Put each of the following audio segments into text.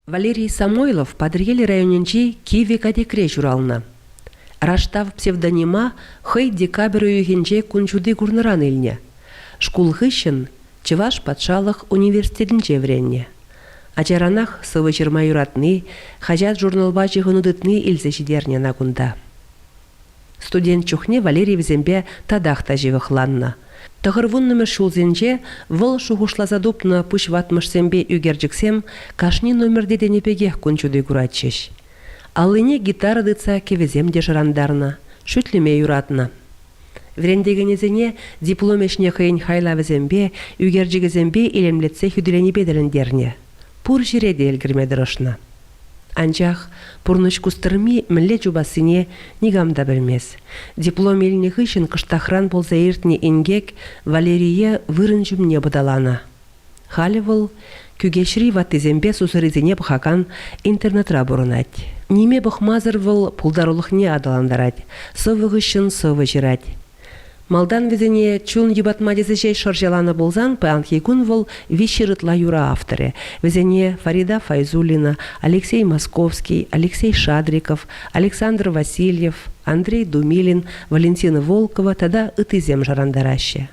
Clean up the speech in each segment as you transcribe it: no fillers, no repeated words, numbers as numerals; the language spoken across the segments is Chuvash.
Валерий Самойлов Патӑрьел районӗнчи Кивӗ Катекре ҫуралнӑ. Раштав псевдонима хӑй декабрь уйӑхӗнче кун ҫути курнӑран илнӗ. Шкул хыҫҫӑн Чӑваш патшалӑх университетӗнче вӗреннӗ. Ачаранах сӑвӑ ҫырма юратни, хаҫат-журналпа ҫыхӑну тытни илсе ҫитернӗ ӑна кунта. Студент чухне Валерий вӗсемпе татах та ҫывӑхланнӑ. Тӑхӑрвуннӑмӗш ҫулсенче вӑл шухӑшласа тупнӑ пуҫватмӑшсемпе ӳкерчӗксем кашни номерте тенӗ пекех кун ҫути куратчӗҫ. Аллине гитара тытса кӗвӗсем те шӑрантарнӑ, шӳтлеме юратнӑ. Вӗрентекенӗсене диплом ӗҫне хӑйӗн хайлавӗсемпе, ӳкерчӗкӗсемпе илемлетсе хӳтӗленипе тӗлӗнтернӗ. Пур ҫӗре те ӗлкӗрме тӑрӑшнӑ. Анчах пурнӑҫ кустӑрми мӗнле чупассине никам та пӗлмест. Диплом илнӗ хыҫҫӑн кӑштахран пулса иртнӗ инкек Валерие вырӑн ҫумне пӑталанӑ. Халӗ вӑл Кӳкеҫри ваттисемпе сусӑррисене пӑхакан интернатра пурӑнать. Ниме пӑхмасӑр вӑл пултарулӑхне аталантарать, сӑвӑ хыҫҫӑн сӑвӑ ҫырать. Малтан вӗсене чун йӑпатма тесе ҫеҫ шӑрҫаланӑ пулсан паянхи кун вӑл виҫҫӗр ытла юрӑ авторӗ. Вӗсене Фарида Файзуллина, Алексей Московский, Алексей Шадриков, Александр Васильев, Андрей Думилин, Валентина Волкова тата ыттисем шӑрантараҫҫӗ.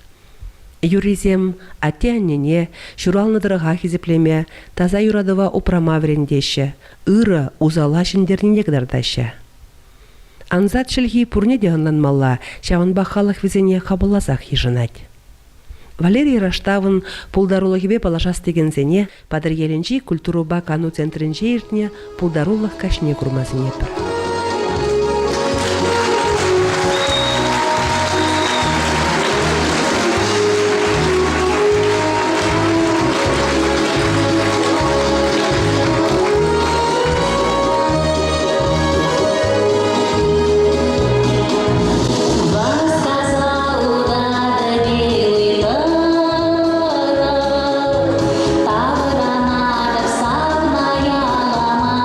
Юррисем атте-аннене, ҫуралнӑ тӑрӑха хисеплеме, таса юратӑва упрама вӗрентеҫҫӗ, ырӑ, усала ҫӗнтернине кӑтартаҫҫӗ. Ансат чӗлхи пурне те ӑнланмалла, ҫавӑнпа халӑх вӗсене хапӑлласах йышӑнать. Валерий Раштавӑн пултарулӑхӗпе паллашас текенсене Патӑрьелӗнчи культурӑпа кану центрӗнче иртнӗ пултарулӑх каҫне курма сӗнетпӗр. Васкаса утатӑп белый тӑрӑх, таврӑнатӑп савна ялама.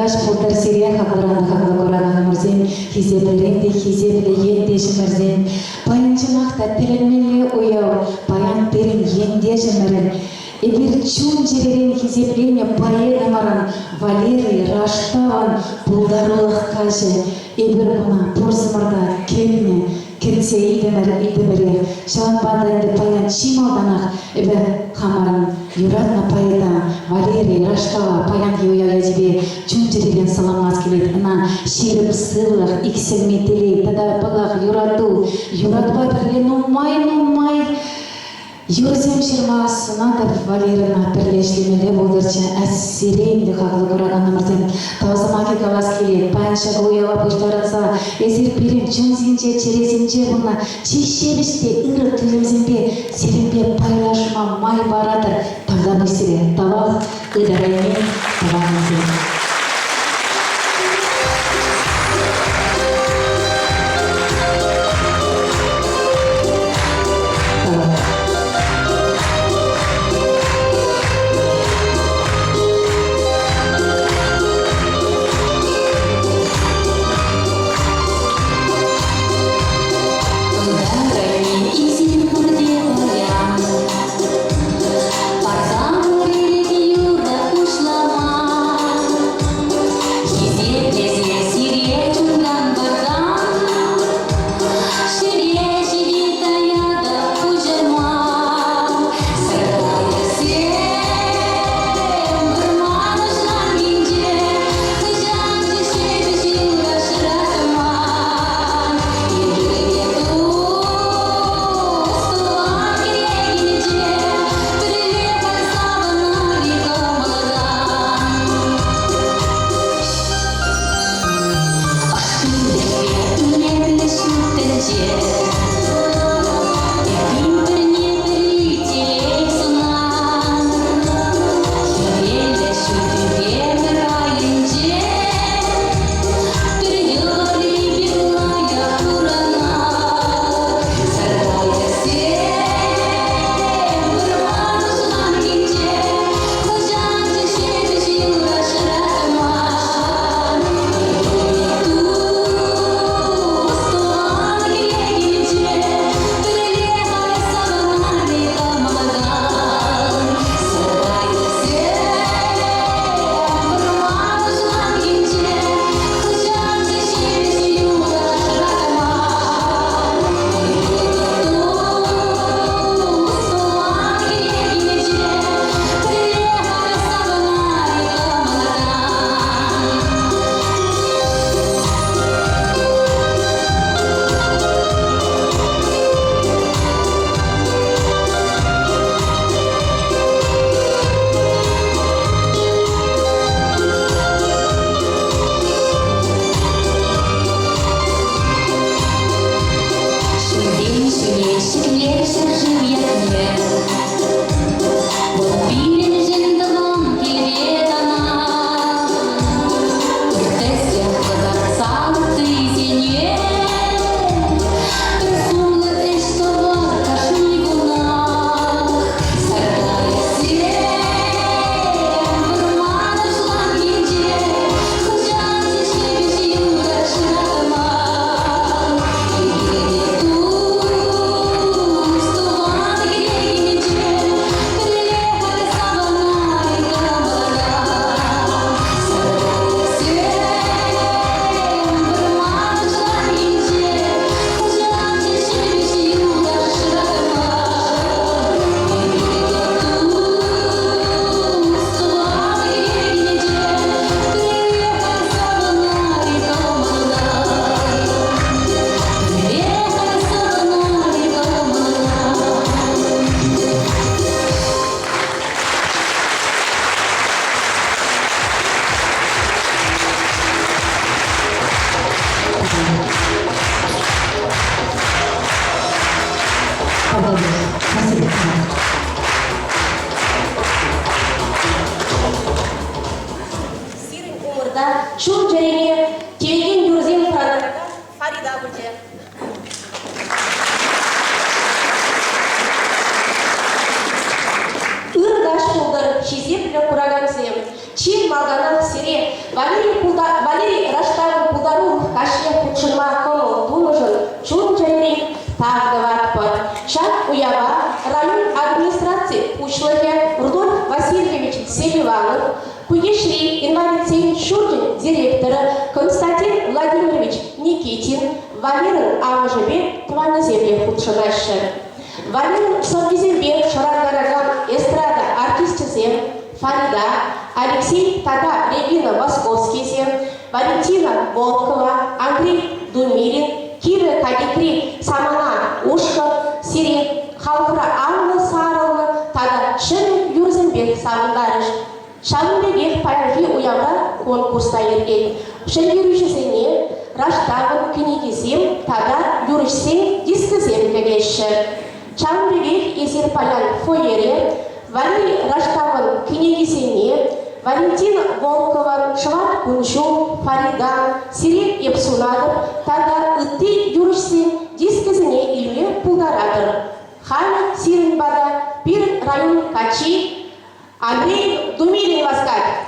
каҫ пултӑр сире, хаклӑран та хаклӑ кураканӑмӑрсем, хисеплӗрен те хисеплӗ ентешӗмӗрсем. Паян чӑнах та тӗлӗнмелле уяв. Паян пирӗн ентешӗмӗрӗн, эпир чун-чӗререн хисепленӗ поэтӑмӑрӑн Валерий Раштавӑн пултарулӑх каҫӗ. Эпир куна пурсӑмӑр та кӗтнӗ, кӗтсе илтӗмӗр, илтӗмӗрех. Ҫавӑнпа та ӗнтӗ паян чи малтанах эпӗ хамӑрӑн юратнӑ поэта Валерий Раштава паянхи уяв ячӗпе чун-чӗререн саламлас килет. Ӑна ҫирӗп сывлӑх, иксӗлми телей тата паллах юрату, юратупа пӗрле нумай-нумай Юрӑсем ҫырма сунатӑп Валерӑна пӗрле ӗҫлемелле пултӑрччӗ. Сирен те хаклӑ кураканӑмӑрсем, тав сӑмахӗ калас килет. Паян ҫак уява пуҫтарӑнса эсир пирӗн чунсенче, чӗресенче пулнӑ чи ҫепӗҫ те ырӑ туйӑмсемпе сирӗнпе пайлашма май паратӑр. Тавтапуҫ сире, тавах ытарайми тӑванӑмсем. Хисеплесе сире чунтан парсан, Ҫӗре ҫити таятӑп пуҫӑма. Сӑркайӑсем вӑрман уҫланкинче Хӑҫан ҫепӗҫ юрӑ шыратма. Ирхине тус тӑван кӗрекинче Пӗрле пӗр савӑнар-и кӑмӑлтан. Илемлӗ ҫут тӗнче. Эпир пӗрне-пӗри телей сунар. Хӗвеллӗ ҫут тӳпемӗр айӗнче пӗр йӑлари пек лайӑх пурӑнар. Саркайӑксем вӑрман уҫланкинче хӑҫанччӗ ҫепӗҫ юрӑ шӑратман. Тус-тӑван кӗрекинче пӗрле халь савӑнар-и кӑмӑлтан. Саркайӑксем вӑрман уҫланкинче хӑҫанччӗ ҫепӗҫ юрӑ шӑратман. Тус-тӑван кӗрекинче пӗрле халь савӑнар-и кӑмӑлтан. Ҫӳлтен ҫӳле ҫӗклер ҫӗршыв ятне. Вӑл пирӗншӗн тӑван киле тӑнах. Тӗслӗх кӑтартса ыттисене пӗр сумлӑ ӗҫ тӑвар кашни кунах. Саркайӑксем вӑрман уҫланкинче хӑҫанччӗ ҫепӗҫ юрӑ шыратман. Ирхине тус-тӑван кӗрекинче пӗрле халь савӑнар кӑмӑлтан. Саркайӑксем вӑрман уҫланкинче хӑҫанччӗ ҫепӗҫ юрӑ шыратман. Ирхине тус-тӑван кӗрекинче пӗрле халь савӑнар кӑмӑлтан. Пӗрле халь савӑнар кӑмӑлтан. Спасибо. Сирӗн умӑрта чун-чӗрене тивекен юрӑсем шӑрантаракан Фарида пулчӗ. Ырӑ каҫ пултӑр, хисеплӗ куракансем! Чи малтанах сире Валерий директорӗ Константин Владимирович Никитин, Валерӑн амӑшӗпе тӑванӗсем те хутшӑнаҫҫӗ. Валерӑн сӑввисемпе шӑрантаракан эстрада артисчӗсем Фарида, Алексей тата Регина Московскийсем, Валентина Волкова, Андрей Думилин, Кивӗ Катекри Самана ушкӑн сире халӑхра анлӑ сарӑлнӑ тата ҫӗнӗ юрӑсемпе савӑнтарӗҫ. Ҫавӑн пекех паянхи уявра конкурс та иртет. Ҫӗнтерӳҫӗсене Раштавӑн кӗнекисем тата юрӑҫсен дискӗсем кӗтеҫҫӗ. Ҫавӑн пекех эсир паян фойере Валерий Раштавӑн кӗнекисене, Валентина Волкован Шӑват кун-ҫул, Фарида, Сире эп сунатӑп тата ытти юрӑҫсен дискӗсене илме пултаратӑр. Халӗ сирӗн пата пирӗн район каччи Андрей Думилин васкать.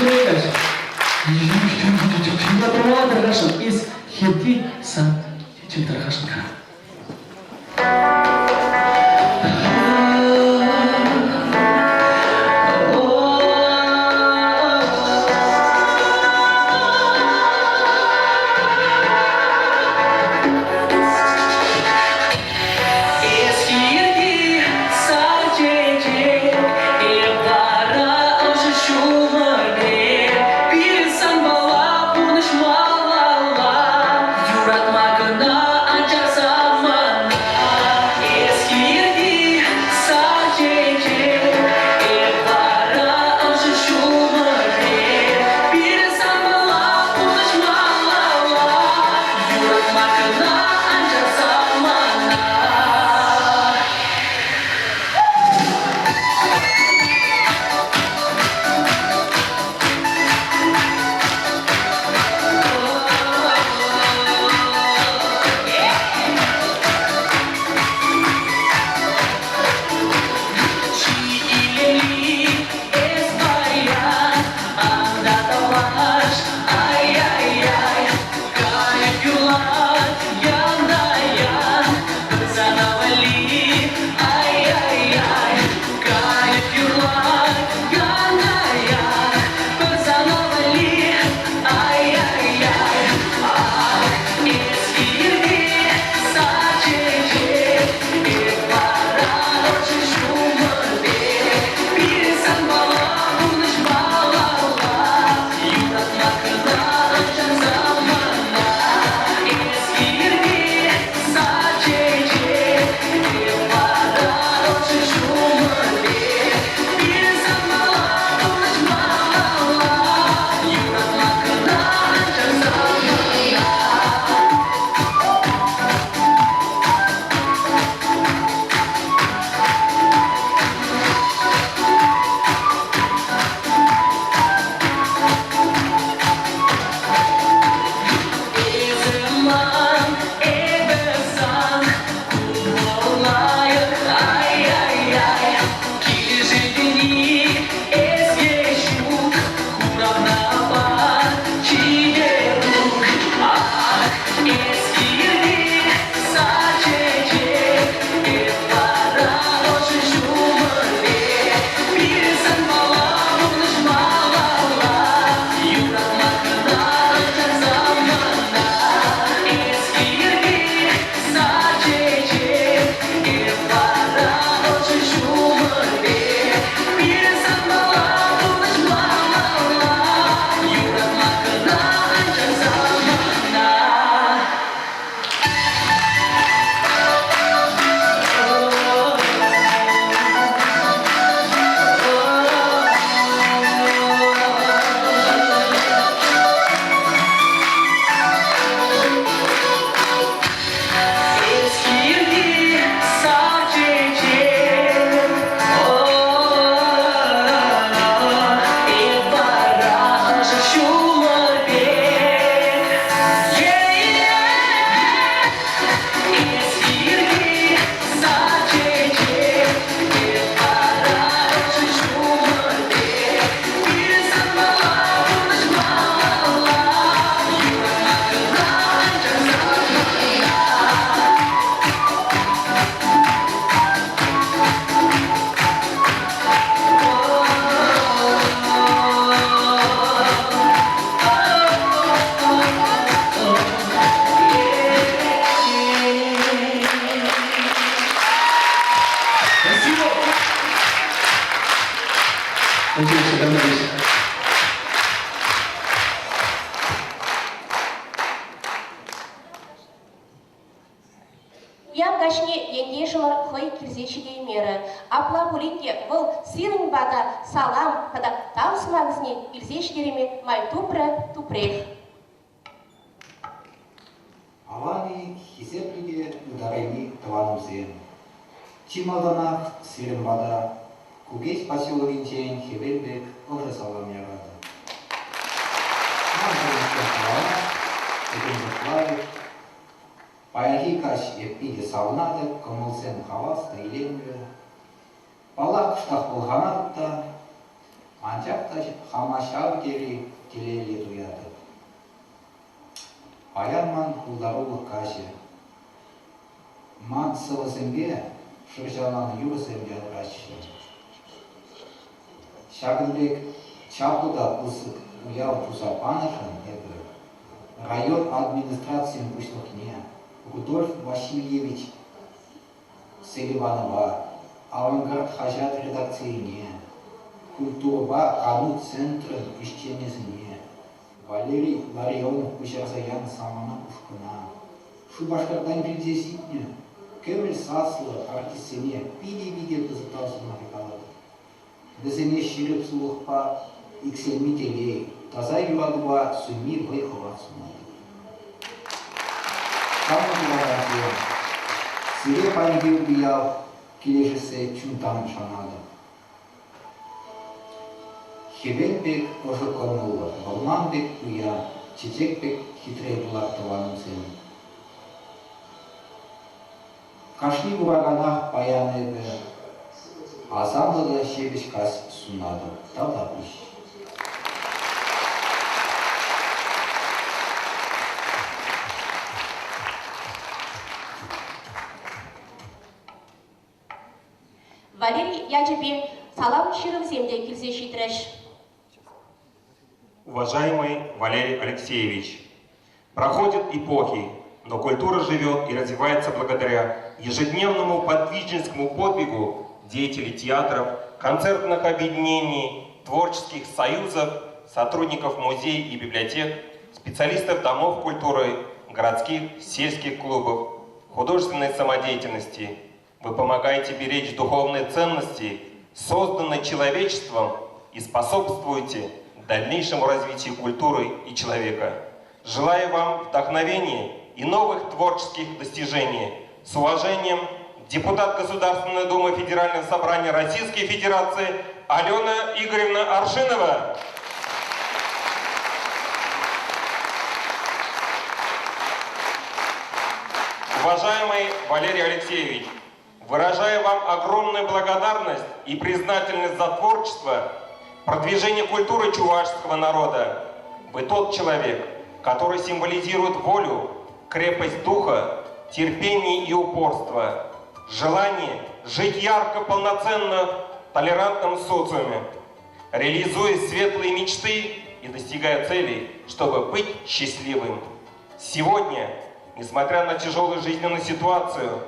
Ҫывӑрать. Юратма тархасшӑн эс хевти сан чӗн тархасшӑн кара. Эс сар чечек, эп вара ӑшӑ ҫумӑр пек. Пирӗн санпала пурнӑҫ малалла, юратма кӑна анчах самана. Эс сар чечек, эп вара ӑшӑ ҫумӑр пек. Пирӗн санпала пурнӑҫ малалла, юратма кӑна анчах самана. Чи илемли эс паян, ан та тавлаш, ай-яй-яй. Кайӑк юрлать ян-та-ян, сана валли, ай-яй-яй. Кайӑк юрлать ян-та-ян, сана валли, ай-яй-яй. Ах, эс хирти сар чечек, эп вара ӑшӑ ҫумӑр пек. Пирӗн санпала пурнӑҫ малалла, юратма кӑна анчах самана. Эс хирти сар чечек, эп вара ӑшӑ ҫумӑр пек. Пирӗн санпала пурнӑҫ малалла, юратма кӑна анчах самана. Эсӗ ман, эпӗ сан, ку лайӑх, ай-яй-яй. Килӗшетӗн-и эс е ҫук, хуравна пар, чиперук. Ах, эс килти сар чечек, эп вара ӑшӑ ҫумӑр пек. Пирӗн санпала пурнӑҫ малалла, юратма кӑна анчах самана. Эс хирти сар чечек, эп вара ӑшӑ ҫумӑр пек. Пирӗн санпала пурнӑҫ малалла, юратма кӑна анчах самана. Эс хирти сар чечек, эп вара ӑшӑ ҫумӑр пек. Эс хирти сар чечек, эп вара ӑшӑ ҫумӑр пек. Пирӗн санпала пурнӑҫ малалла, юратма кӑна анчах самана. Спасибо! Надеюсь, догнались. Уяв каҫне ентешӗмӗр хӑй килсе ҫитеймерӗ. Апла пулин те вӑл сирӗн пата салам тата тав сӑмахӗсене илсе ҫитерме май тупрӗ, тупрех. Аван-и, хисеплӗ те ытарайми тӑванӑмсем! Чи малтанах сирӗн пата Кукеҫ поселокӗнчен хӗвел пек ӑшӑ салам яратӑп. Ман пурнӑҫра хавас, пӗтӗмпех лайӑх. Паянхи каҫ эп питӗ савӑнатӑп, кӑмӑлсем хавас та илемлӗ. Паллах, кӑштах пӑлханатӑп та. Анчах та хама ҫав тери телейлӗ туятӑп. Паян ман пултарулӑх каҫӗ. Ман сӑвӑсемпе шӑрҫаланӑ юрӑсем янӑраҫҫӗ. Ҫакӑн пек чаплӑ та пысӑк уяв туса панӑшӑн эпӗ район администрацийӗн пуҫлӑхне Рудольф Васильевич Селиванова, «Авангард» хаҫат редакцине, культурӑпа кану центрӗн ӗҫченӗсене, Валерий Ларионов пуҫарса янӑ «Самана» ушкӑна, Шупашкартан килсе ҫитнӗ кӗмӗл саслӑ артистсене питӗ-питӗ пысӑк тав сӑмахӗ калатӑп. Вӗсене ҫирӗп сывлӑхпа иксӗлми телей, таса юратупа сӳнми вӑй-хӑват сунатӑп. Хамӑр вулакансем, сире паянхи уяв килӗшессе чунтан шанатӑп. Хӗвел пек ӑшӑ кӑмӑллӑ, вӑрман пек пуян, чечек пек хитре пулать тӑванӑмсем. Кашни кураканах паян эпӗ асамлӑ та ҫепӗҫ каҫ сунатӑп. Тавтапуҫ. Валерий ячӗпе салам ҫырӑвсем те килсе ҫитрӗҫ. Уважаемый Валерий Алексеевич, проходят эпохи, но культура живет и развивается благодаря ежедневному подвижническому подвигу деятелей театров, концертных объединений, творческих союзов, сотрудников музеев и библиотек, специалистов домов культуры, городских, сельских клубов, художественной самодеятельности. Вы помогаете беречь духовные ценности, созданные человечеством, и способствуете дальнейшему развитию культуры и человека. Желаю вам вдохновения и новых творческих достижений. С уважением, депутат Государственной Думы Федерального собрания Российской Федерации Алена Игоревна Аршинова. Уважаемый Валерий Алексеевич, выражаю вам огромную благодарность и признательность за творчество, продвижение культуры чувашского народа. Вы тот человек, который символизирует волю, крепость духа, терпение и упорство, желание жить ярко, полноценно в толерантном социуме, реализуя светлые мечты и достигая целей, чтобы быть счастливым. Сегодня, несмотря на тяжелую жизненную ситуацию,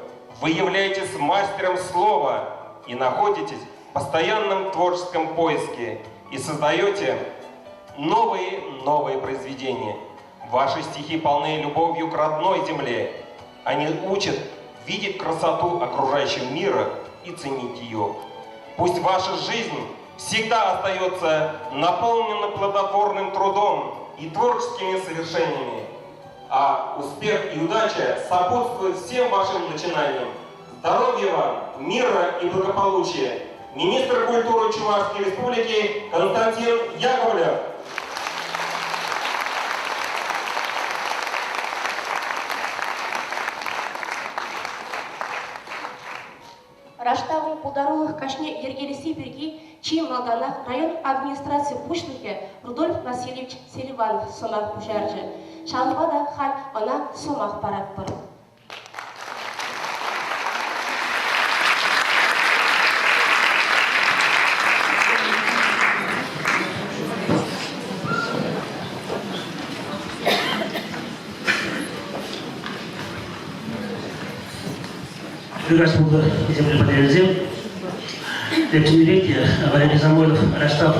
вы являетесь мастером слова и находитесь в постоянном творческом поиске и создаете новые-новые произведения. Ваши стихи полны любовью к родной земле. Они учат видеть красоту окружающего мира и ценить ее. Пусть ваша жизнь всегда остается наполнена плодотворным трудом и творческими совершениями, а успех и удача сопутствуют всем вашим начинаниям. Здоровья вам, мира и благополучия! Министр культуры Чувашской Республики Константин Яковлев. Раштавӑн пултарулӑх каҫне йӗркелесси пирки чи малтанах район администраци пуҫлӑхӗ Рудольф Васильевич Селиванов сӑмах пуҫарчӗ. Ҫавӑнпа та халь ӑна сӑмах паратпӑр. Ыраш пултӑр хисеплӗ пӗлтерӳсем. Тӗпченӗрех те Валерий Самойлов Раштав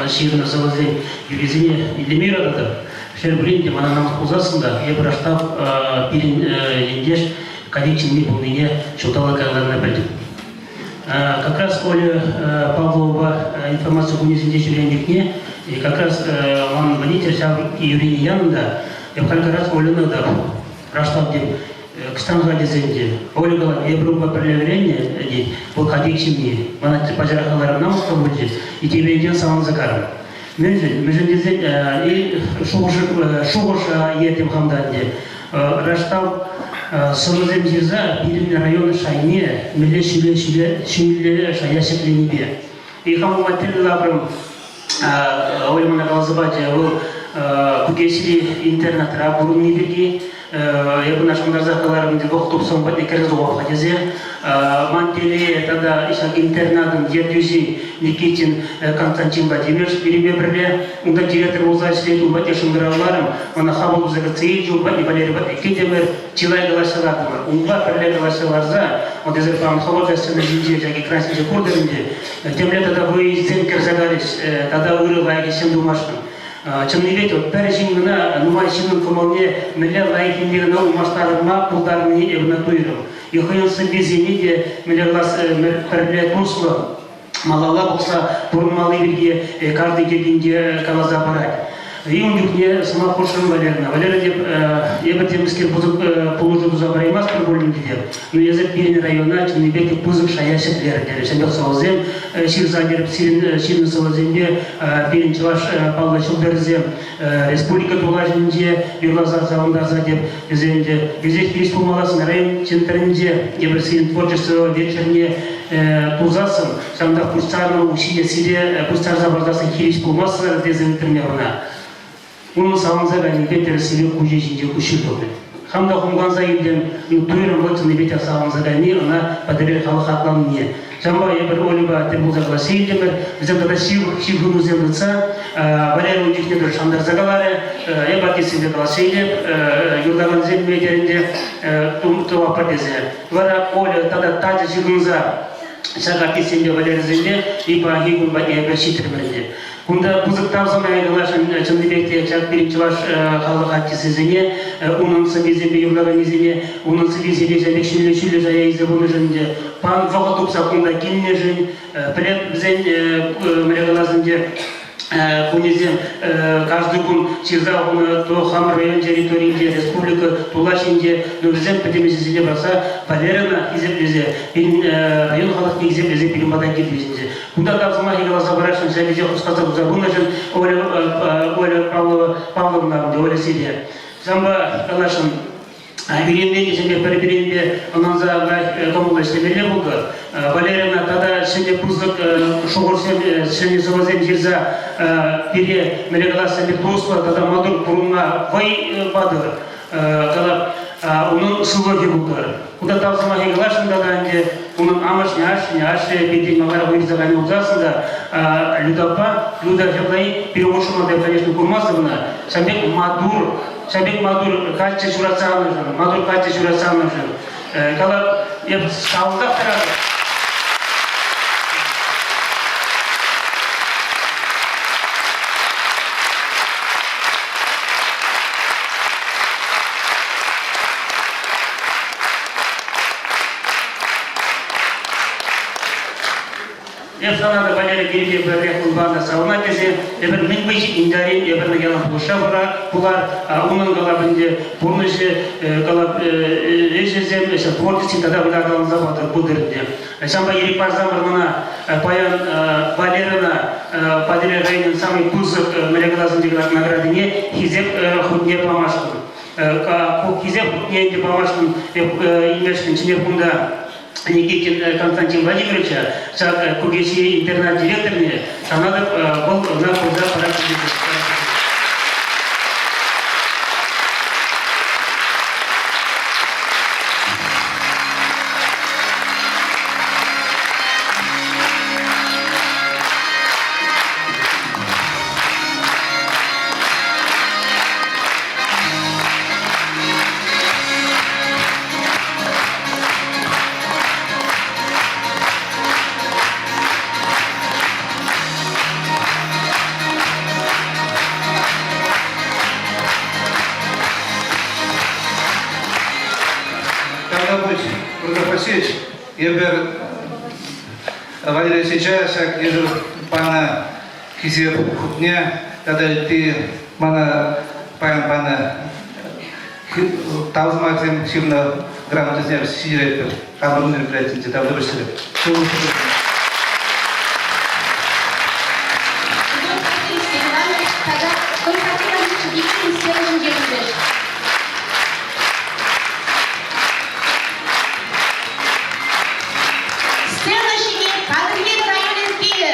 ҫырнӑ сӑвӑсен юррисене итлеме юрататӑп. Шел пулин те, мана намӑс пулсассӑн та эпӗ Раштав пирӗн ентеш кадет ҫынни пулнине ҫулталӑк каялла пӗлтӗм. Как раз Оля Павловӑпа информаци кунӗсенче ҫӳренӗ чухне как раз ман водитель ҫав юррине янӑ та, эп халь как раз Ольӑна та Раштав тет, кӑштанха тесен те. Оля калать, эпир унпа пӗрле вӗреннӗ, тет, вӑл катек ҫынни. Мана паҫӑрах каларӑм, намӑс та пулчӗ, итеменчен саланса карӑм. Мӗншӗн? Мӗншӗн тесен шухӑш, шухӑш ертӗм хам та ӗнтӗ. Раштав сӑвӑсем ҫырса пирӗн район шайне мӗнле ҫӳле ҫӳле ҫӳллӗ шая ҫӗкленипе. И хам ума тӗл лапрӑм. Оля мана каласа пачӗ, вӑл Кукеҫри интернатра пурӑнни пирки. Эпӗ ӑна шантарса каларӑм, вӑхӑт тупсан патне кӗрсе тухап-ха тесе. Ман телее тата ҫак интернатӑн ертӳҫи Никитин Константин Владимирович пирӗнпе пӗрле унта директор пулса ӗҫлет, ун патне шӑнкӑравларӑм. Мана хапӑл туса кӗтсе илчӗ, ун патне Валерий патне кӗтӗмӗр. Чылай калаҫса лартӑмӑр. Унпа пӗрле калаҫса ларса, вот эсир пан хӑвӑр та сцена ҫинче, ҫак экран ҫинче куртӑр ӗнтӗ, темле тата вӑйсем кӗрсе кайрӗҫ, тата ырӑ лайӑх ӗҫсем тумашкӑн. Чӑннипе те пӗр ҫын кӑна нумай ҫыннӑн кӑмӑлне мӗнле лайӑх енне кӑна ылмаштарма пултарнине эпӗ ӑна туйрӑм. И хӑйӗн сӑввисене те мӗнле калас пӗрле туслӑ малалла пӑхса пурӑнмалли пирки каждый йӗркинче каласа парать. И ун чухне сӑмах хушрӑм Валерина. Валера теп, эпӗ темӗскер пысӑк пулӑшу туса параймастпӑр пулин те, но эсӗ пирӗн района чӑннипе те пысӑк шая ҫӗклерӗн терӗ. Ҫапах сӑвӑсем ҫырса терӗп сирӗн ҫырнӑ сӑвӑсемпе пирӗн чӑваш паллӑ ҫӑлтӑрӗсем республика тулашӗнче юрласа савӑнтарса теп вӗсем те вӗсех хирӗҫ пулмалласӑн район центрӗнче эпир сирӗн творчество вечерне пулсассӑн ҫавӑнтах пуҫтарнӑ укҫине сире пуҫтарса парсассӑн хирӗҫ пулмастӑр тесе ыйтрӑм ӑна. Унӑн савӑнса кайнипе тӗрӗссипе куҫӗ ҫинче куҫҫуль тухрӗ. Хам та хумханса илтӗм, ну туйрӑм вӑл чӑннипе те савӑнса кайни ӑна Патӑрьел халӑх хакланине. Ҫавӑнпа эпир Ольӑпа тӗл пулса калаҫса илтӗмӗр. Вӗсем тата ҫывӑх ҫыхӑнусем тытса Валерий ун чухне пӗр шантарса каларӗ. Эп артистсемпе калаҫса илеп, юрлакансемпе те ӗнтӗ тӑватпӑр тесе. Вара Оля тата тачӑ ҫыхӑнса ҫак артистсемпе Валерисемпе и паянхи кун патне эпир ҫитрӗмӗр ӗнтӗ. Кунта пысӑк тав сӑмахӗ каласшӑн чӑннипех те ҫак пирӗн чӑваш халӑх артисчӗсене, унӑн сӑввисемпе юрлаканнисене, унӑн сӑввисемпе ҫав пек ҫӳллӗ ҫӳллӗ шая илсе пынӑшӑн ӗнтӗ, пан вӑхӑт тупса кунта килнӗшӗн, пӗлеп вӗсен мӗнле калас ӗнтӗ, кунӗсем каждый кун ҫырса хунӑ то хамӑр район территорийӗнче, республика тулашӗнче, но вӗсем пӗтӗм ӗҫӗсене парса Валерина хисеплесе, пирӗн район халӑхне хисеплесе пирӗн пата килчӗҫ ӗнтӗ. Кунта тав сӑмахӗ каласа парасшӑн, ҫак ӗҫе хускатса туса пынӑшӑн Оля, Оля Павлова, Павловна, Оля Сире. Ҫавӑнпа каласшӑн, ӳренмен тесен пӗр-пӗринпе ӑнланса лайӑх кӑмӑллӑ ӗҫлемелле пултӑр. Валерина тата ҫӗнӗ пысӑк шухӑшсем, ҫӗнӗ сӑвӑсем ҫырса пире мӗнле калас пек туслӑ тата маттур пурӑнма вӑй патӑр. Калап, унӑн сывлӑхӗ пултӑр. Кунта тав сӑмахӗ каласшӑн тата ӗнтӗ унӑн амӑшне, ашшӗне, ашшӗ пиртен маларах уйрӑлса кайнӑ пулсассӑн та Людапа, Люда ҫапла-и, пире хутшӑнма та, конечно, курмастӑп ӑна. Ҫав пек маттур, ҫав пек маттур каччӑ ҫуратса аннӑшӑн, маттур каччӑ ҫуратса аннӑшӑн. Калап, эп савӑнсах тӑратӑп. Эп сана та Валерий пирки пӗррех унпа та савӑнать тесе, эпир мӗн вӑй ҫитнин эпир ялан пулӑшса пулар, унӑн калап ӗнтӗ пурнӑҫӗ, калап ӗҫӗсем, творчество тата аталанса пытӑр ӗнтӗ. Ҫавӑнпа ирӗк парсамӑр мана паян Валерӑна Патӑрьел районӗн самый пысӑк мӗнле каласӑн наградине хисеп хутне памашкӑн. Хисеп хутне ӗнтӗ памашкӑн илмешкӗн чӗнеп кунта Никитин Константин Владимировича, ҫак Кукеҫи интернат директорне, шанатӑп, вӑл ӑна пырса парать. Тавтапуҫ, Рудольф Васильевич. Эпир Валерий Алексеевича ҫак эсир панӑ хисеп хутне тата ытти мана паян панӑ тав сӑмахсем ҫырнӑ грамотӑсем ҫитеретпӗр. Хамӑрӑн мероприятинче тавтапуҫ сире. Рудольф Васильевич Иванович тата Константин Васильевич Никитин сцена ҫинче пулчӗҫ. Сцена ҫине Патӑрьел районӗн пилӗ.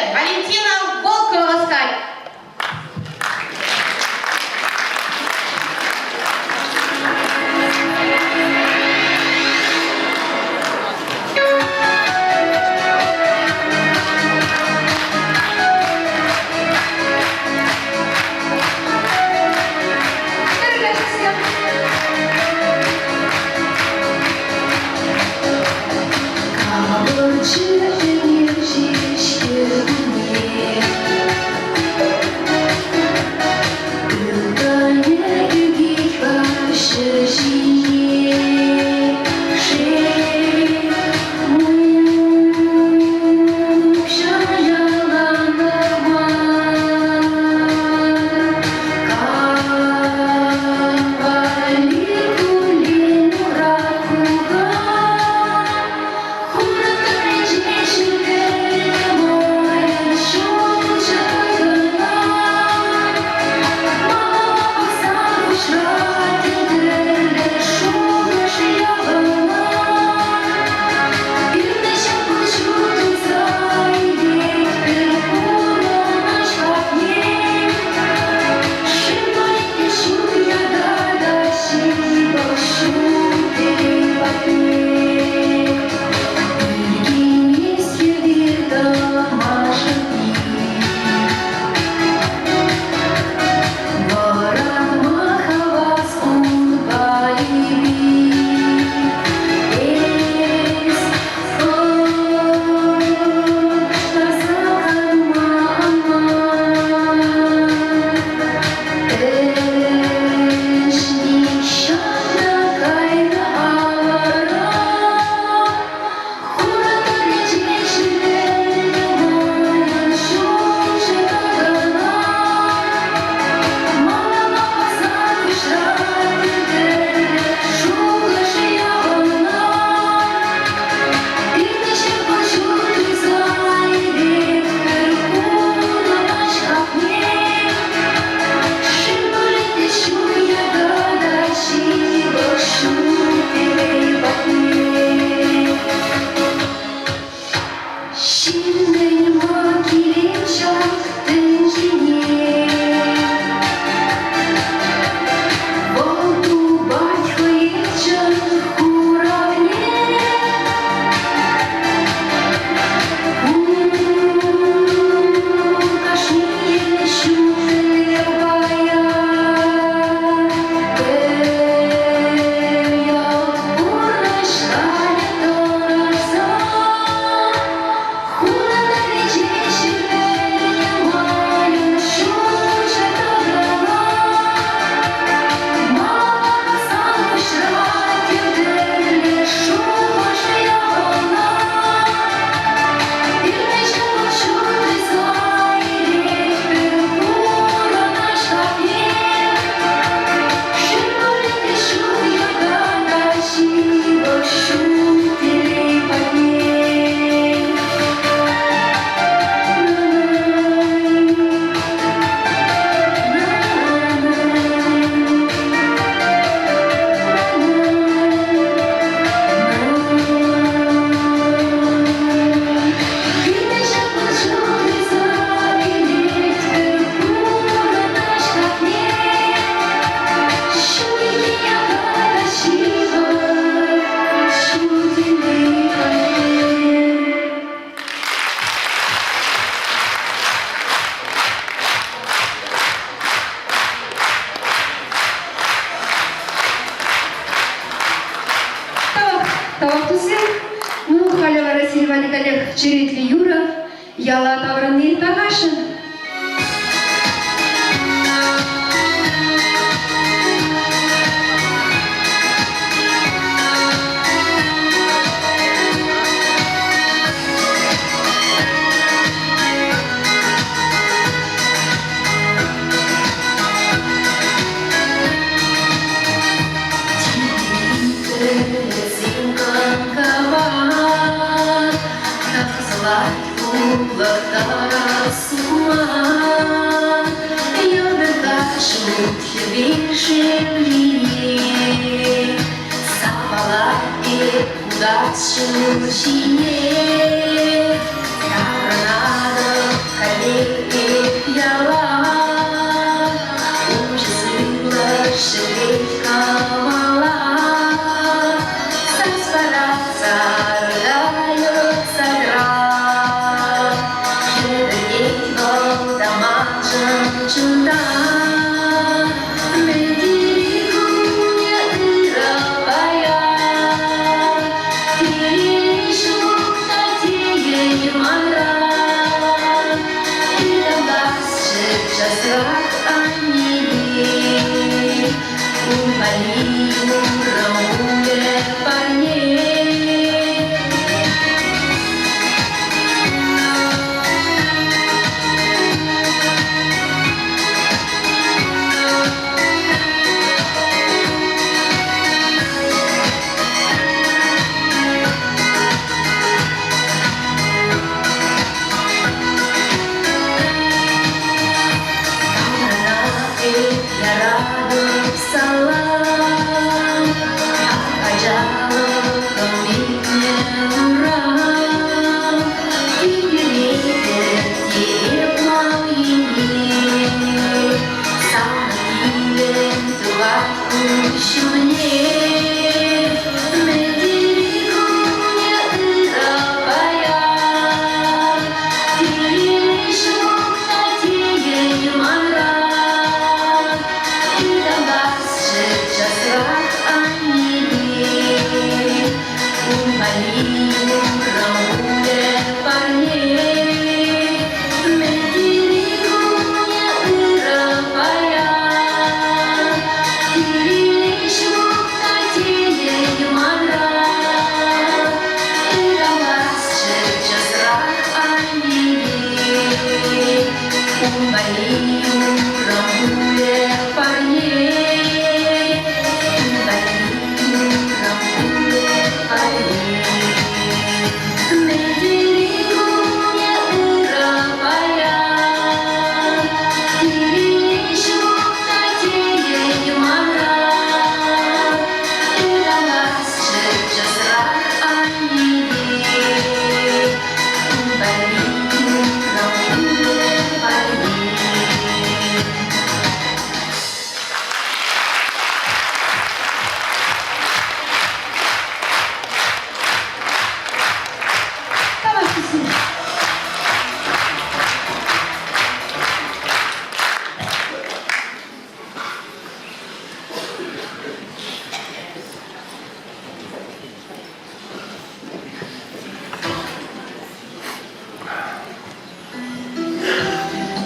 Тавах туссем. Ну, халӗ вара сирӗн валли каллех черетлӗ юрӑ. Яла таврӑнни тархасшӑн. Ҫине таврӑнатӑп каллех яла. Уҫӑ сывлӑш ҫӗклет кӑмӑла. Сас парать саркайӑк садра. Хӗпӗртет вӑл та маншӑн чунтан. Мӗн тери кунӗ ырӑ паян. Телей ҫук та тейӗн манран. Ыталасчӗ часрах аннене. Ун валли юрӑ пулӗ парне. Яратӑп салам, ачалӑхӑм иртнӗ урам. Тинкеретӗп те эп мал енне, савнӑ килӗм тухать куҫ умне. Мӗн тери кунӗ ырӑ паян, телей ҫук та тейӗн манран. Ыталасчӗ часрах аннене, ун валли юрӑ пулӗ парне. Мӗн тери кунӗ ырӑ паян, телей ҫук та тейӗн манран. Ыталасчӗ часрах аннене, ун валли юрӑ пулӗ парне. Ун валли юрӑ пулӗ парне. Мӗн тери кунӗ ырӑ паян, телей ҫук та тейӗн манран. Ыталасчӗ часрах аннене, ун валли юрӑ пулӗ парне. Тавах туссем.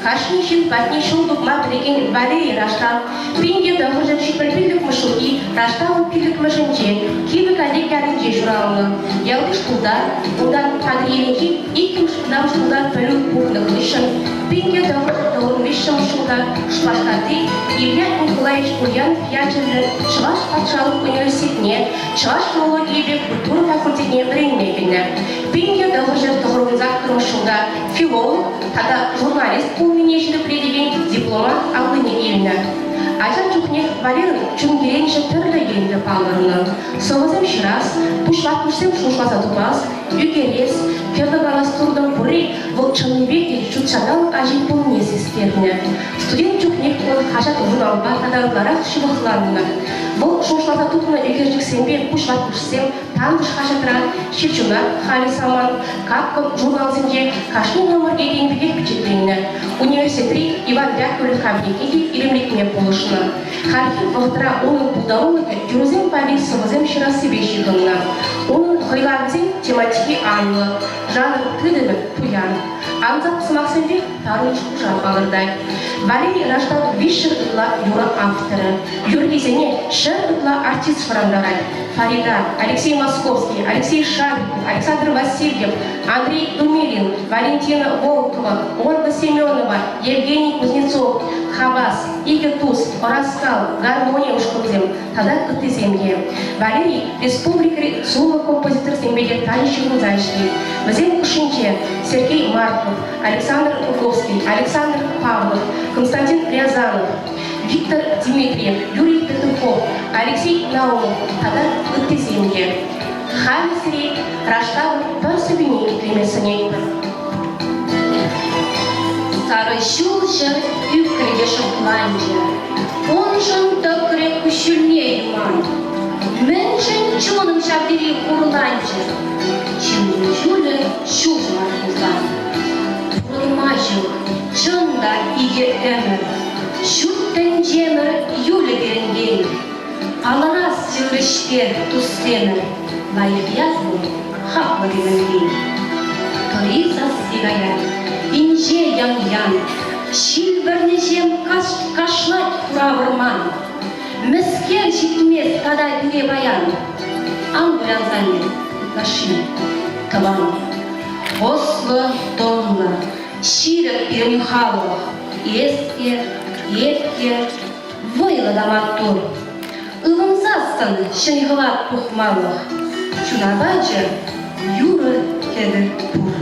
Кашни ҫын патне ҫул тупма пӗлекен Валерий Раштав 1975 ҫулхи Раштав пиллӗкмӗшӗнче Кивӗ Катек ялӗнче ҫуралнӑ. Ялти шкулта, унтан Патӑрьелӗнчи иккӗмӗш вӑтам шкулта пӗлӳ пухнӑ хыҫҫӑн 1993 ҫулта Шупашкарти Илья Николаевич Ульянов ячӗллӗ Чӑваш патшалӑх университетне чӑваш филологийӗпе культура факультетне вӗренме кӗнӗ. 1998 ҫулта филолог тата журналист пулнине ҫирӗплетекен диплома аллине илнӗ. Ача чухнех Валерӑн чун киленӗҫӗ тӗрлӗ енлӗ палӑрнӑ. Сӑвӑсем ҫырас, пуҫватмӑшсем шухӑшласа тупас, ӳкерес, кӗвӗ калас туртӑм пурри вӑл чӑннипех те ҫут ҫанталӑк ачи пулнине систернӗ. Студент чухнех вӑл хаҫат-журналпа тата ытларах ҫывӑхланнӑ. Вӑл шухӑшласа тупнӑ ӳкерчӗксемпе пуҫватмӑшсем Тантӑш хаҫатра, Ҫилҫунат, халӗ Самант, Капкӑн журналсенче кашни номерте тенӗ пекех пичетленнӗ. Университетри Иван Яковлев кабинетне те илемлетме пулӑшнӑ. Хальхи вӑхӑтра унӑн пултарулӑхӗ юрӑсем валли сӑвӑсем ҫырассипе ҫыхӑннӑ. Унӑн хӑйлавӗсен тематики анлӑ, жанр тытӑмӗ пуян. Ансат сӑмахсемпех тарӑн шухӑша палӑртать. Валерий Раштав 300 ытла юрӑ авторӗ. Юррисене 100 ытла артист шӑрантарать. Фарида, Алексей Московский, Алексей Шадриков, Александр Васильев, Андрей Думилин, Валентина Волкова, Ольга Семенова, Евгений Кузнецов, Хавас, Икӗ тус, Ӑраскал, Гармония ушкӑнсем тата ыттисем те. Валерий республикӑри сумлӑ композиторсемпе те тачӑ ҫыхӑнса ӗҫлет. Вӗсен хушшинче Сергей Марков, Александр Луковский, Александр Павлов, Константин Рязанов, Виктор Дмитриев, Юрий Петухов, Алексей Наумов тата ыттисем те. Халӗ сире Раштавӑн пӗр сӑввине итлеме сӗнетпӗр. Сарӑ ҫулҫӑ ӳкрӗ те шӑпланчӗ, уншӑн тӑкрӗ куҫҫульне юман. Мӗншӗн чунӑм ҫав тери хурланчӗ? Ҫын кун-ҫулӗ ҫул мар пулсан. Пурӑнма ҫук, чӑн та икӗ ӗмӗр. Ҫут тӗнчемӗр юлӗ пирӗнтен. Палӑрас юрӗ-ҫке, туссемӗр, лайӑх ят вӑл, хаклӑ пирӗнтен. Тӑри сасси каять, инҫе ян-ян, ҫил вӗрнӗҫем кашлать хура вӑрман. Мӗскер ҫитмест тата пире паян? Ан кулянсан эс, ытлашши, тӑван. Ӑслӑ-тӑнлӑ, ҫирӗп пирӗн халӑх, эс те, эп те, вӑйлӑ та маттур. Ывӑнсассӑн ҫӗн хӑват пухмалӑх чун апачӗ юрӑ-кӗвӗ пур.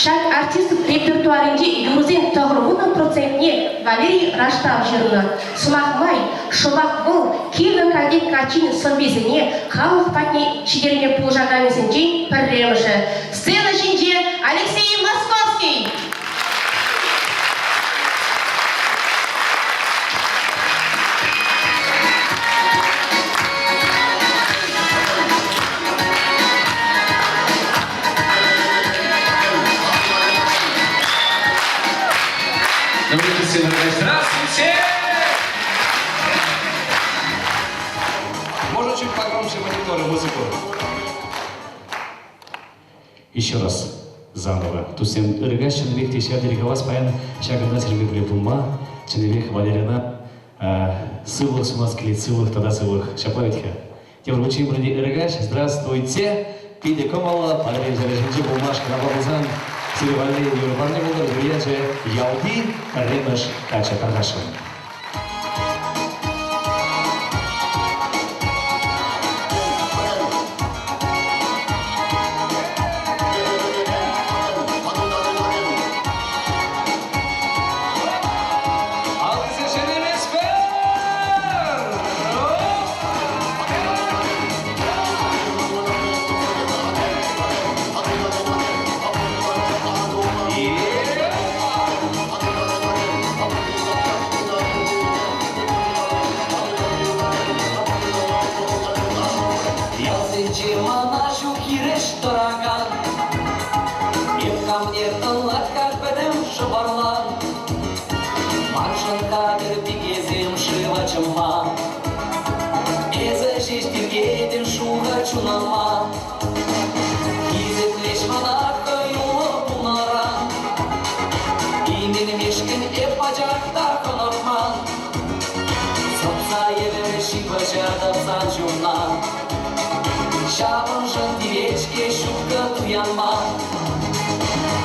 Ҫак артист репертуарӗнчи юрӑсен 90 процентне Валерий Раштав ҫырнӑ. Сӑмах май, шӑпах вӑл Кивӗ Катек каччин сӑввисене халӑх патне ҫитерме пулӑшаканӗсенчен пӗрремӗшӗ. Сцена ҫинче Алексей Московский! Здравствуйте! Можно чуть погромче мониторы музыку? Еще раз заново. Туссем ырӑ чӑннипех те ҫав тери хавас паян ҫакӑнта сирӗнпе пӗрле пулма, чӑннипех Валерина сывлӑх сунас килет, сывлӑх тата сывлӑх. Ҫапла вӗт-ха. Тепӗр хутчен пурне ырӑ каҫ. Здравствуйте! Питӗ кӑмӑллӑ Валерий ҫӗрӗнче пулмашкӑн апла пулсан сире валли юрӑ парне пултӑр. Ячӗ ялти пӗрремӗш каччӑ тархасшӑн. Аллисем шеллеместпӗр! Ялсенче мана ҫук хирӗҫ тӑракан, Эп камне тӑнлать-ха пӗтӗм шӑпӑрлан. Маншӑн хатӗр пикесем шыва чӑмма. Эсӗ ҫеҫ тиркетӗн шухӑ чунӑма. Хисеплеҫ мана хӑюллӑ пулнӑран. Именмешкӗн эп пачах та хӑнӑхман. Сӑпса евӗр ҫыпӑҫатӑп сан ҫумна. Ҫавӑншӑн тивет-ҫке ҫупкӑ туянма.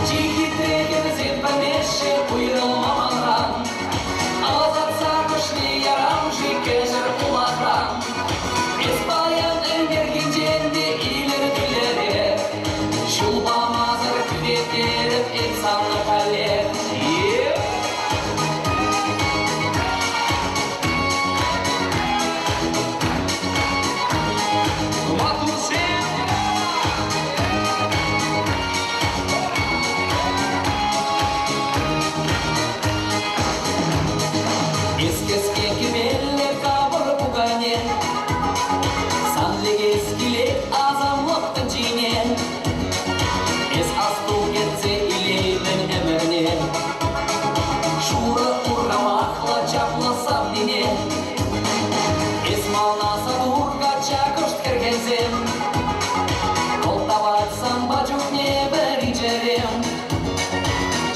Чи хитре хӗрсем пӗлмеҫҫӗ уйрӑлма манран. Ӑсатса кӑшни ярам-ши кӗҫӗр улахран. Эс паян ӗнерхинчен те илӗртӳллӗрех. Ҫул памасӑр кӗтеттерӗп эп сана каллех. Эс кӗске кӗмелле капӑр пукане, Сан лекес килет асамлӑх тӗнчине. Эс асту кӗтсе илеймӗн ӗмӗрне. Шурӑ урхамахлӑ чаплӑ савнине. Эс мана сатур качча кӑшт хӗрхенсем. Кӑлтавать санпа чухне пӗри чӗрем.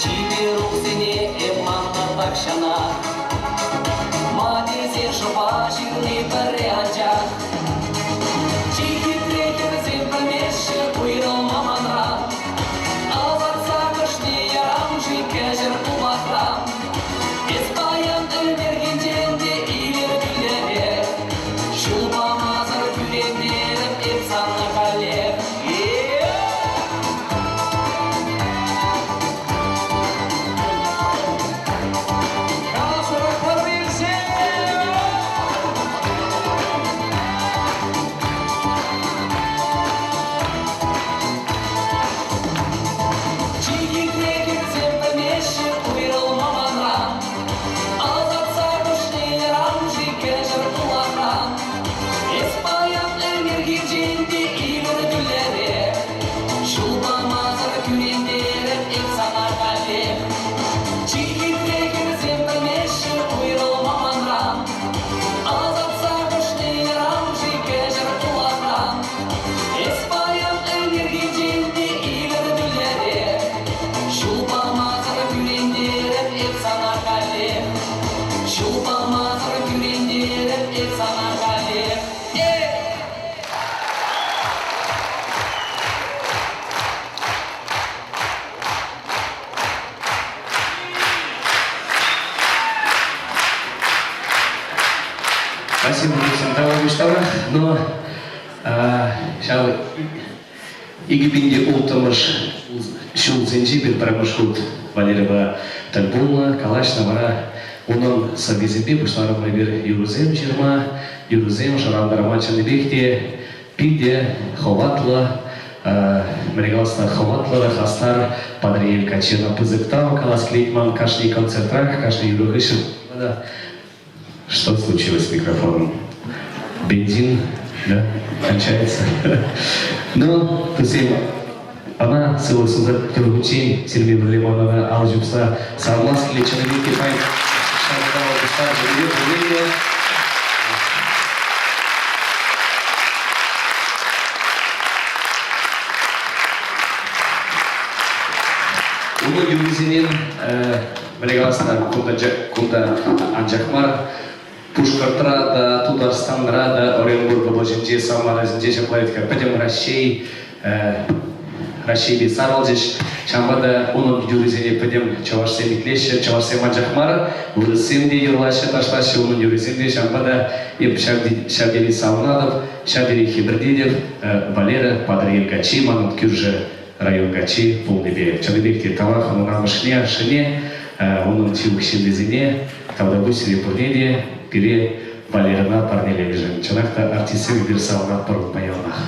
Чиперуксене эп маннӑ тахҫанах. Ма тесе шӑпа ҫырни пӗрре анчах. Чи хитре хӗрсем пӗлмеҫҫӗ уйрӑлма манран. Ӑсатса кӑшне ярам-ши кӗҫӗр улахран. Эс паян ӗнерхинчен те илӗртӳллӗрех. Ҫул памасӑр кӳрентерӗп эп сана каллех. Чи хитре хӗрсем пӗлмеҫҫӗ уйрӑлма манран. Ӑсатса кӑшне ярам-ши кӗҫӗр улахран. Эс паян ӗнерхинчен те илӗртӳллӗрех. Ҫул памасӑр кӳрентерӗп эп сана каллех. Чи хитре хӗрсем пӗлмеҫҫӗ уйрӑлма манран. Ӑсатса кӑшне ярам-ши кӗҫӗр улахран. Эс паян ӗнерхинчен те илӗртӳллӗрех. Ҫул памасӑр кӳрентерӗп эп сана каллех. Ҫул памасӑр кӳрентерӗп эп сана каллех. Эй! Спасибо всем товарищам, но ҫав 2006-мӗш ҫулсенчи пек пӗрремӗш хут Валерийпа тӗл пулнӑ, калаҫнӑ вара унӑн сӑввисемпе пуҫларӑмӑр эпир юрӑсем ҫырма, юрӑсем шӑрантарма чӑннипех те питӗ хӑватлӑ, мӗне калас хӑватлӑ та хастар Патӑрьел каччина пысӑк тав калас килет ман кашни концертрах, кашни юрӑ хыҫҫӑн. Что случилось с микрофоном? Бензин, да, кончается. Ну, тусем, ӑна сывлӑх сунса тепӗр хутчен Сергей Валерьевнӑна ал ҫупса саламлас килет. Чӑннипех те пай ҫакӑнта пуҫтарчӗ пурне те. Унӑн юррисене мӗне калас та, кунта анчах мар, Пушкӑртра та, Тутарстанра та, Оренбург облаҫӗнче, Самарӑсенче ҫапла вӗт-ха пӗтӗм Раҫҫей Раҫҫейпе сарӑлчӗҫ. Ҫавӑнпа та унӑн юррисене пӗтӗм чӑвашсем итлеҫҫӗ. Чӑвашсем анчах мар, вырӑссем те юрлаҫҫӗ, ташлаҫҫӗ унӑн юррисем те. Ҫавӑнпа та эп ҫав тери савӑнатӑп, ҫав тери хӗпӗртетӗп. Валера Патӑрьел каччи, манӑн кӳршӗ район каччи пулнипе. Чӑннипех те тавах унӑн амӑшне, ашшӗне, унӑн ҫывӑх ҫыннисене, тавтапуҫ сире пурне те пире Валерӑна парнеленӗшӗн. Чӑнах та артистсем эпир савӑнатпӑр унпа яланах.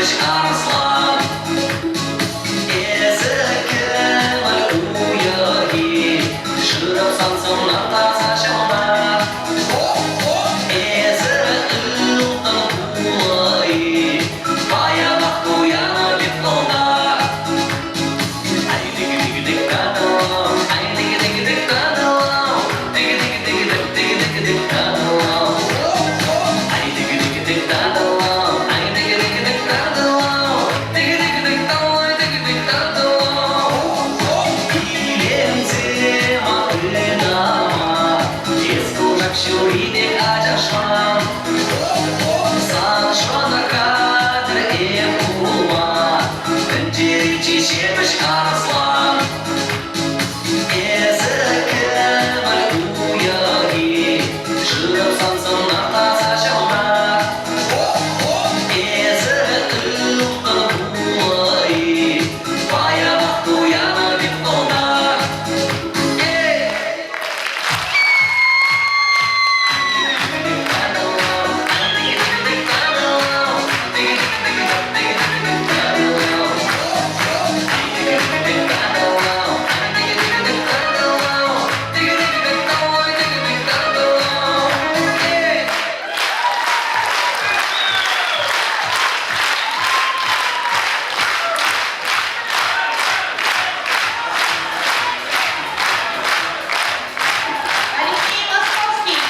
ҫепӗҫ арӑслан. Эсӗ кӗмӗл уйӑхи, шырап сан сӑнна таса ҫӑлна. Эсӗ ылтӑн пулӑ-и, паянах туянӑ пек кӑлта. Тӗнчери ҫепӗҫ арӑслан Эсӗ кӗмӗл уйӑхи Шырап сан сӑнна таса ҫӑлта Эсӗ ылтӑн пулӑ-и Паянах туянӑ пек кӑлта Эй! Алексей Московский.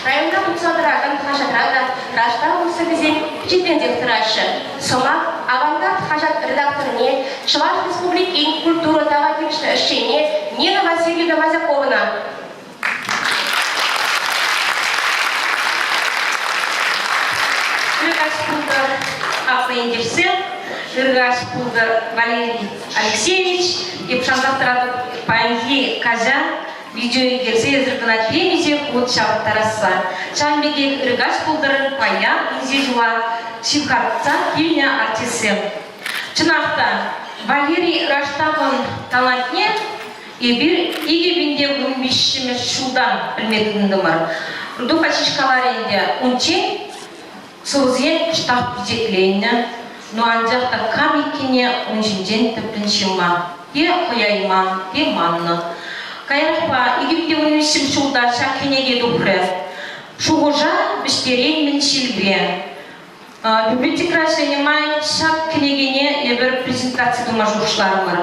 Районта тухса тӑракан хаҫатра та раштав сӑввисем пичетленсех тӑраҫҫӗ. Сӑмах «Авангард» хаҫат редакторне, Чӑваш Республикин культура тава тивӗҫлӗ ӗҫченне Нина Васильевна Мазяковӑна. Ыркаҫ пултӑр, хаклӑ ентешсем, ыркаҫ пултӑр, Валерий Алексеевич. Эп шансах тӑратӑп, паянхи каҫа видео ӳкерсе эсир кӑна темиҫе хут ҫавӑрттарасса. Ҫавӑн пекех ыркаҫ пултӑр, паян инҫе ҫула ҫывхартса килнӗ артистсем. Чӑнах та, Валерий Раштавӑн талантне Эпир 2013 ҫултан пӗлме тытӑнтӑмӑр. Рудольф ҫеҫ каларӗ ӗнтӗ, унччен сӑвӑсем кӑштах пичетленнӗ, но анчах та кам иккенне ун ҫинчен тӗплӗн ҫырман, те хӑяйман, те маннӑ. Каярахпа 2013 ҫулта ҫак кӗнеке тухрӗ. Шухӑша вӗҫтереймӗн ҫилпе. Библиотекӑра ӗҫленӗ май ҫак кӗнекене эпир презентаци тума шухӑшларӑмӑр.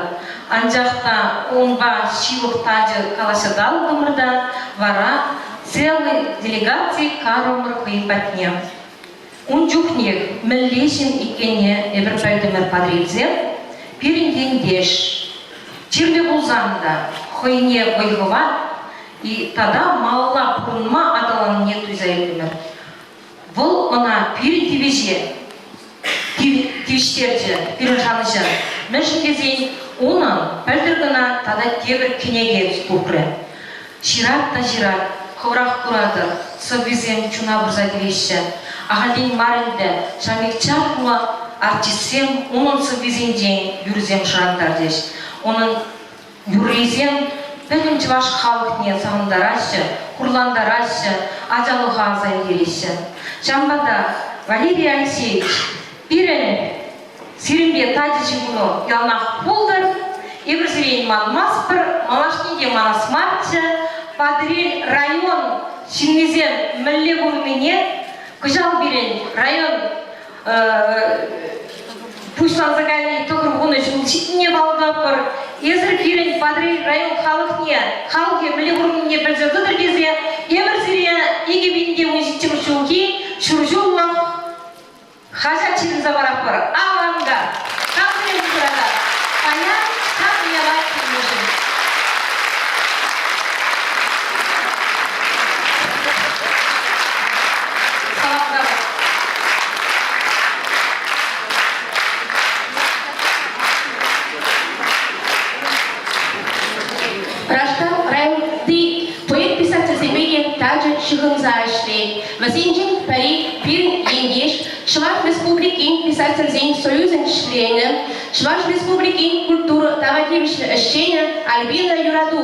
Анчах та унпа ҫывӑх тачӑ калаҫса татӑлтӑмӑр та вара целый делегаци карӑмӑр хӑй патне. Ун чухнех мӗнле ҫын иккенне эпир пӗлтӗмӗр Патӑрьелсем, пирӗн ентеш. Чирлӗ пулсан та хӑйне вӑй-хӑват тата малалла пурӑнма аталаннине туйса илтӗмӗр. Вӑл ӑна пирӗн тивӗҫе тивӗҫтерчӗ, пирӗн шанӑҫа. Мӗншӗн тесен унӑн пӗлтӗр кӑна тата тепӗр кӗнеке тухрӗ. Ҫырать та ҫырать, хӑвӑрах куратӑр, сӑввисем чуна пырса тивеҫҫӗ. Ахальтен мар ӗнтӗ ҫав пек чаплӑ артистсем унӑн сӑввисенчен юрӑсем шӑрантарчӗҫ. Унӑн Юррисем пӗтӗм чӑваш халӑхне савӑнтараҫҫӗ, хурлантараҫҫӗ, ачалӑха аса илтереҫҫӗ. Ҫавӑнпа та, Валерий Алексеевич, пирӗн сирӗнпе тачӑ ҫыхӑну яланах пултӑр. Эпир сире манмастпӑр, малашне те манас марччӗ. Патӑрьел район ҫыннисем мӗнле пурӑннине кӑҫал пирӗн район пуҫланса кайни 90 ҫул ҫитнине палӑртатпӑр. Эсир пирӗн Патӑрьел район халӑхне, халӑхӗ мӗнле пурӑннине пӗлсе тӑтӑр тесе эпир сире 2017 ҫулхи ҫурҫуллӑх хаҫат ҫырӑнса паратпӑр. Авангард! Камсене пултаракан? Паян ҫак уява килнӗшӗн. Саламлатӑп. Раштав районти поэт-писательсемпе те тачӑ ҫыхӑнса ӗҫлет. Вӗсенчен пӗри пирӗн ентеш, Чӑваш Республикин писательсен союзӗн членӗ, Чӑваш Республикин культура тава тивӗҫлӗ ӗҫченӗ Альбина Юрату.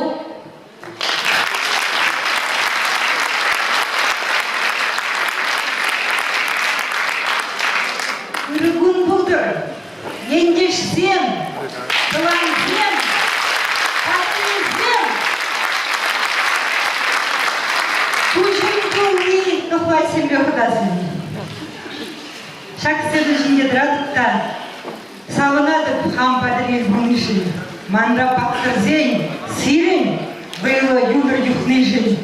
Пӑхӑр-ха Ҫак сцена ҫинче тӑратӑп та савӑнатӑп хам Патӑрьел пулнишӗн. Манра паттӑрсен, сирӗн вӑйлӑ юнӑр юхнишӗн.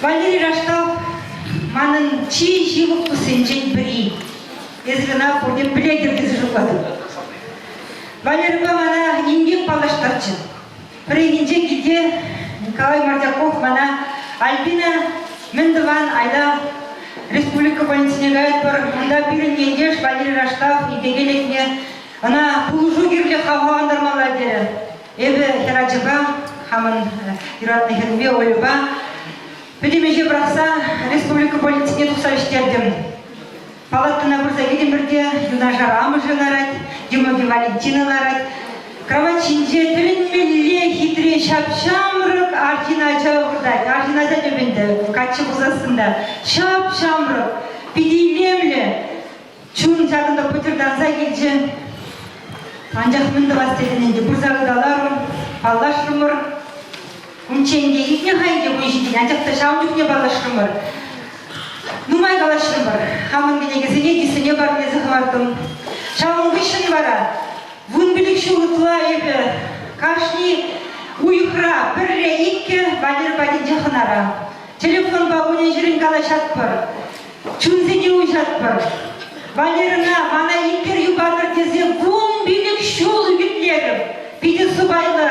Валерий Раштав манӑн чи ҫывӑх туссенчен пӗри. Эсир ӑна пурте пӗлетӗр тесе шутлатӑп. Валерӑпа мана инкек паллаштарчӗ. Пӗррехинче килте Николай Мордяков мана Альбина мӗн тӑван, айта республика больницине каятпӑр, унта пирӗн ентеш Валерий Раштав инкеке лекнӗ, ӑна пулӑшу кирлӗ хавхалантармалла терӗ. Эпӗ хӗрачапа, хамӑн юратнӑ хӗрӗмпе Ольӑпа пӗтӗм ӗҫе пӑрахса республика больницине тухса вӗҫтертӗм. Палатӑна пырса кӗтӗмӗр те юнашар амӑшӗ ларать, йӑмӑкӗ Валентина ларать. Кровать ҫинче тӗлӗнмелле хитре ҫап-ҫамрӑк арҫын ача выртать. Арҫын ача теп ӗнтӗ, каччӑ пулсассӑн та. Ҫап-ҫамрӑк, питӗ илемлӗ. Чун ҫакӑнта пӑчӑртанса килчӗ. Анчах мӗн тӑвас тетӗн ӗнтӗ, пырса ыталарӑм, паллашрӑмӑр. Унччен те илтнӗ-ха ӗнтӗ кун ҫинчен, анчах та ҫавӑн чухне паллашрӑмӑр. Нумай калаҫрӑмӑр. Хамӑн кӗнекесене тислӗне парнелесе хӑвартӑм. Ҫавӑн хыҫҫӑн вара 15 ҫул ытла эпӗ кашни уйӑхра пӗрре-иккӗ Валера патӗнче хӑнара. Телефонпа кунӗн-ҫӗрӗн калаҫатпӑр, чунсене уҫатпӑр. Валерӑна мана интервью патӑр тесе 15 ҫул ӳкӗтлерӗм. Питӗ сӑпайлӑ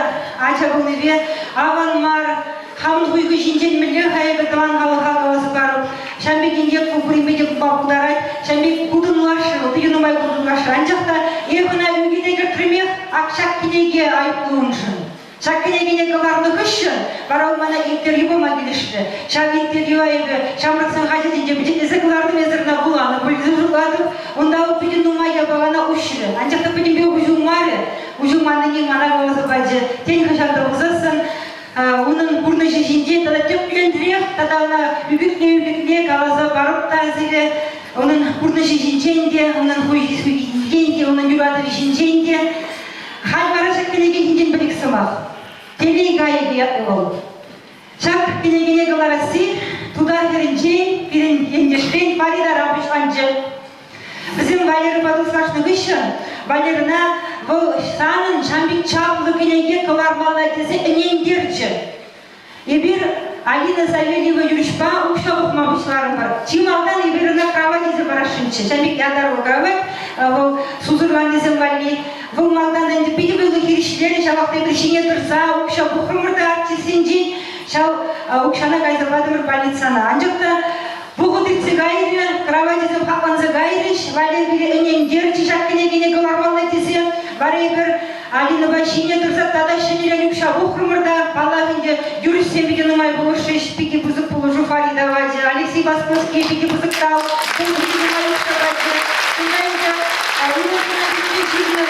ача пулнипе аван мар. Хамӑн хуйхӑ ҫинчен мӗнле-ха эпӗ тӑван халӑха каласа парӑп? Ҫав пек инкек вӑл пуринпе те пулма пултарать. Ҫав пек кутӑнлашрӗ вӑл, питӗ нумай кутӑнлашрӗ. Анчах та эпӗ ӑна ӳкӗте кӗртрӗмех ак ҫак кӗнеке айӑплӑ уншӑн. Ҫак кӗнекене кӑларнӑ хыҫҫӑн вара вӑл мана интервью пама килӗшрӗ. Ҫав интервьюа эпӗ ҫамрӑксен хаҫатӗнче пичетлесе кӑлартӑм, эсӗ ӑна вуланӑ пуль тесе шутлатӑп. Унта вӑл питӗ нумай япалана уҫрӗ. Анчах та пӗтӗмпех уҫӑлмарӗ. Уҫӑлманнине мана каласа пачӗ. Тен, хӑҫан та пулсассӑн унӑн пурнӑҫӗ ҫинчен тата тӗплӗнрех тата ӑна ӳкӗтне-ӳкӗтне каласа парӑп та сире. Унӑн пурнӑҫӗ ҫинчен те, унӑн хуйхи-суйхи ҫинчен те, унӑн юратӑвӗ ҫинчен те. Халь вара ҫак кӗнеке ҫинчен пӗр-ик сӑмах. Телей кайӑкӗ ятлӑ вӑл. Ҫак кӗнекене кӑларасси Тутар хӗрӗнчен, пирӗн ентешрен Фаридара пуҫланчӗ. Вӗсем Валерӑпа туслашнӑ хыҫҫӑн Валерӑна вӑл санӑн ҫам пек чаплӑ кӗнеке кӑлармалла тесе ӗнентерчӗ. Эпир Алина Савельева юрӑҫпа укҫа пухма пуҫларӑмӑр. Чи малтан эпир ӑна кровать илсе парасшӑнччӗ. Ҫав пек ятарлӑ кровать вӑл сусӑрланнисем валли. Вӑл малтан ӗнтӗ питӗ вӑйлӑ хирӗҫлерӗ, ҫавах та эпир ҫине тӑрса укҫа пухрӑмӑр та артистсенчен ҫав укҫана кайса патӑмӑр больницана. Анчах та вӑхӑт иртсе кайрӗ, кроватьсем хакланса кайрӗҫ. Валер пире ӗнентерчӗ ҫак кӗнекене кӑлармалла тесе. Вара эпир Алинӑпа ҫине тӑрса тата ҫӗнӗрен укҫа пухрӑмӑр та, паллах ӗнтӗ, юрӑҫсем питӗ нумай пулӑшрӗҫ, питӗ пысӑк пулӑшу Фарида пачӗ, Алексей Басковский питӗ пысӑк тав, вӑл питӗ нумай укҫа пачӗ. Кунта ӗнтӗ ывӑлсене ҫырнӑ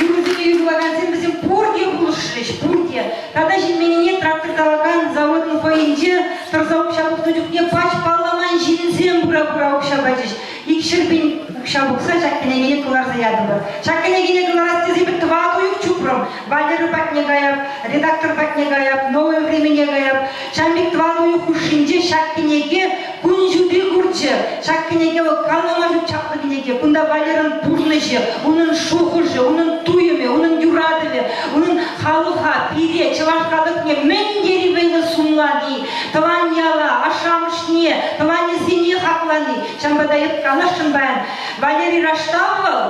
юрӑсене юрлакансем вӗсем пурте пулӑшрӗҫ, пурте. Тата ҫитменнине трактор тӑвакан заводӑн фойинче тӑрса укҫа пухнӑ чухне пач палламан ҫынсем пыра-пыра укҫа пачӗҫ. 200 000 укҫа пухса ҫак кӗнекене кӑларса ятӑмӑр. Ҫак кӗнекене кӑларас тесе эпӗ тӑват уйӑх чупрӑм. Валера патне каяп, редактор патне каяп, Новое времене каяп. Ҫавӑн пек тӑват уйӑх хушшинче ҫак кӗнеке кун ҫути курчӗ. Ҫак кӗнеке вӑл калама ҫук чаплӑ кӗнеке. Кунта Валерӑн пурнӑҫӗ, унӑн шухӑшӗ, унӑн туйӑмӗ, унӑн юратӑвӗ, унӑн халӑха, пире, чӑваш халӑхне мӗн тери вӑйлӑ сумлани, тӑван яла, ашшӗ-амӑшне, тӑванӗсене хаклани. Ҫавӑнпа та эп каласшӑн паян, Валерий Раштав вӑл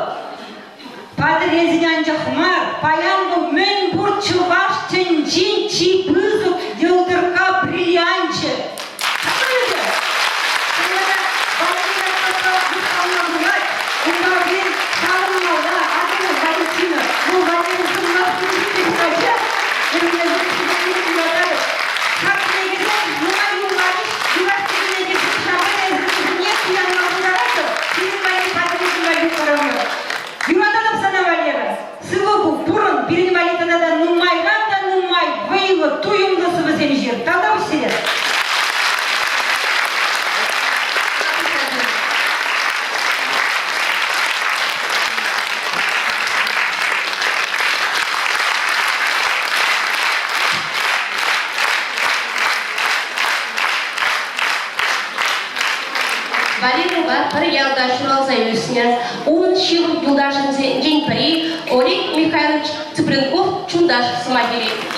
Патӑрьелсене анчах мар, паян вӑл мӗнпур чӑваш тӗнчин чи пысӑк йӑлтӑркка бриллианчӗ. Юрататӑп сана, Валера. Сывӑ пул, пурӑн, пирӗн валли тата та нумайран та нумай вӑйлӑ, туйӑмлӑ сӑвӑсем ҫыр. Тавтапуҫ сире. Валерӑпа пӗр ялта ҫуралса ӳснӗ. Унӑн ҫывӑх юлташӗсенчен пӗри Олег Михайлович Цыпленков чунташ сӑмах илет.